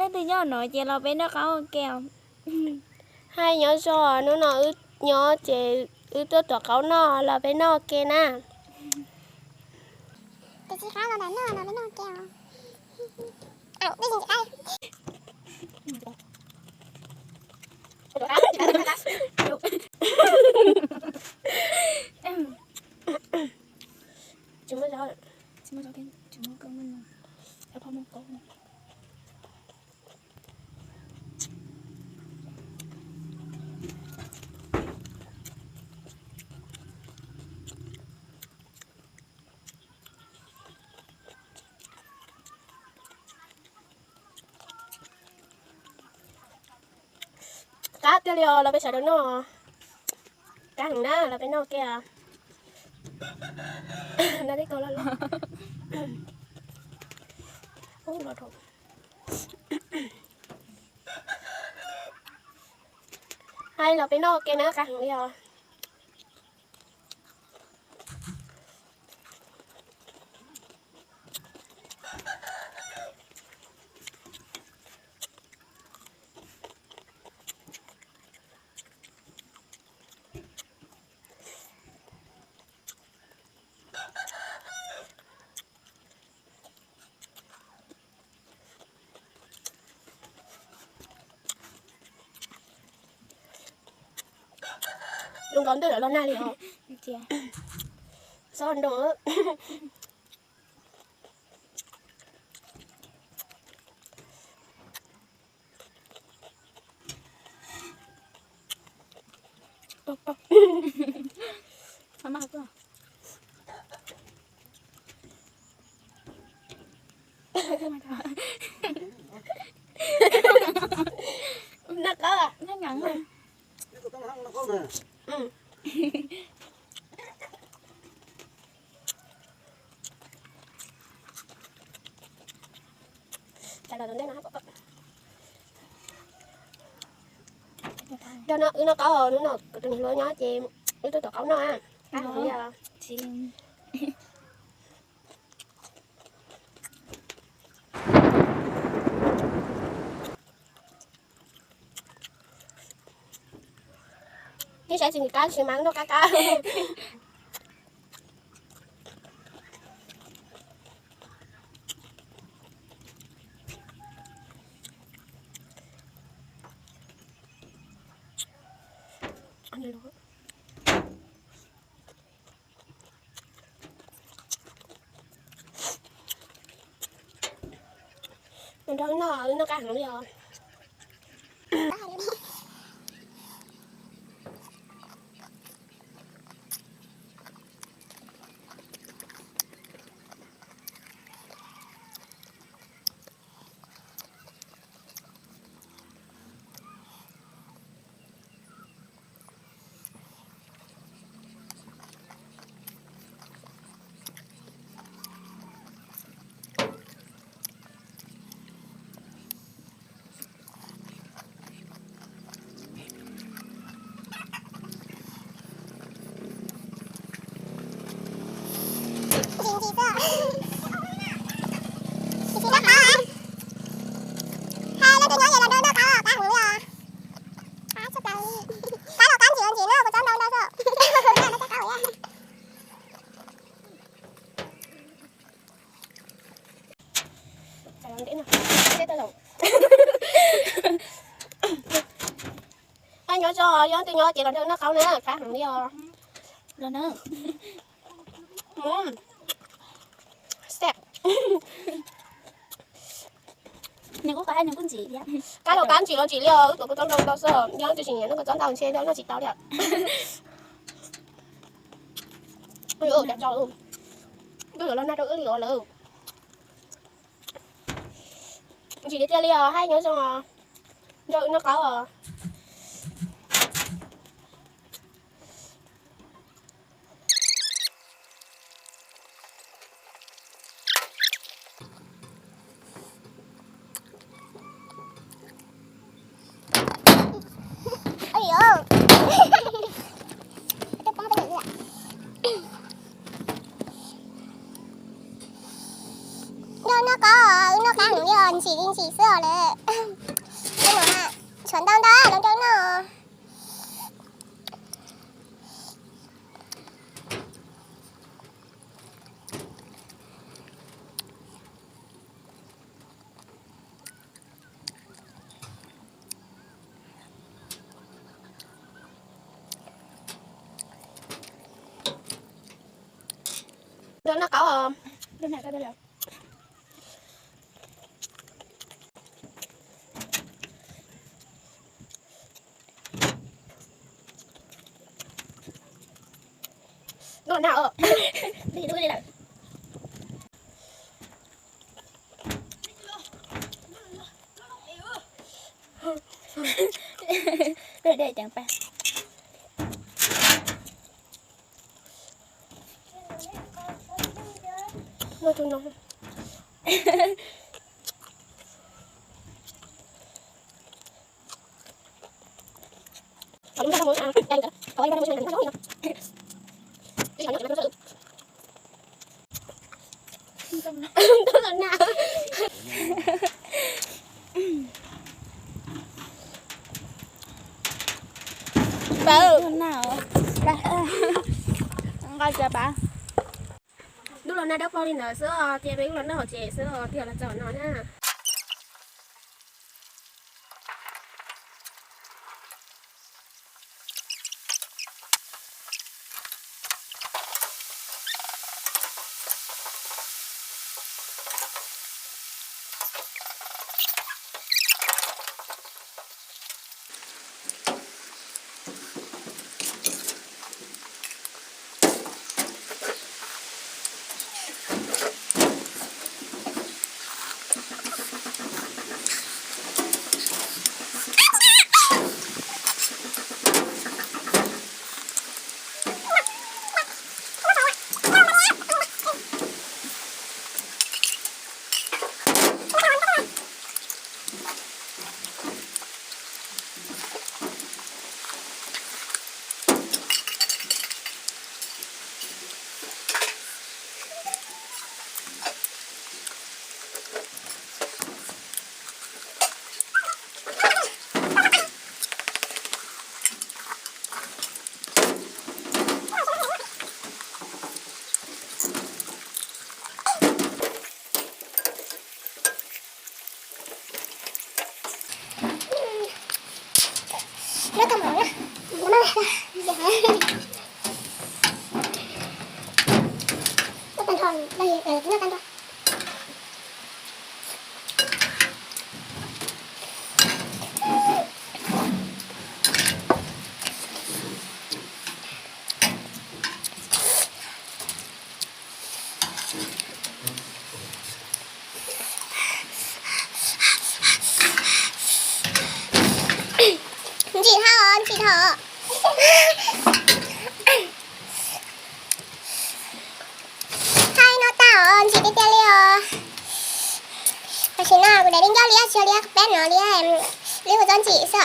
Leej twg nyob no ces los peb noj qaub ua ke. Hais nyob zoo, hnub no wb nyob ces wb tuaj tuav qaub noj, los peb noj ua ke na. Tsis muaj zaub, tsis muaj zaub, tsis muaj kawg, muaj phauj muaj qaub. Qab tiag li os, los peb sawv daws noj. Qab heev na, los peb noj ua ke. Hais los peb noj ua ke na, qab heev li os. Zoo nkauj ntawm lawv los nag li os. Xob nroo. Noj qaub. Nrog no wb noj qaub, hnub no kuv tus niam hluas nyob ces wb tuaj tuav qaub noj. Qab heev li os. Nej saib tsis ntim qab tsis mas noj qab qab. Nrog wb noj, wb noj qab heev li os. Ntsim ntsim xwb. Tsis tsis noj qab. Hais leej twg nyob ces los nrog noj qab, qab heev li os. Qab tshaj plaws li. Qab los qab, ntsim los ntsim na, kuv tsob ntau ntau xwb. Hais nyob zoo, yog leej twg nyob ces los nrog noj qaub na, qab heev li os. Los na. Xav. Nws kuj qab, nws kuj ntsim thiab. Qab los qab, ntsim los ntsim li os, wb tuav kuv tsob ntau ntau xwb, yog leej twg tsis nyiam noj kuv tsob ntau ntshe noj tsis tau li. Ua cas tso, twb yuav los nag rau wb li os lawm. Ntsim tiag tiag li os, hais nyob zoo os, nrog wb noj qaub os. Noj, noj qaub, wb noj qab heev li os, ntsim li ntsim xwb os lawm. Tshuav ntau ntau los rau noj. Rau noj qaub os. Noj na os. Dej dej ceev pa. Muaj tus no. Pab, nqa cov pab. Ntuj los nag dawb paug li ntawd xwb os, ces peb wb los noj hauv tsev xwb os, tiag los txog no na. Ntsim dhau, ntsim dhau. Thaij no tag os, ntsim tiag tiag li os. Tam sim no kuv daim di ncauj liab, tsis yog liab peb no liab, liab ua txob ntsim xwb.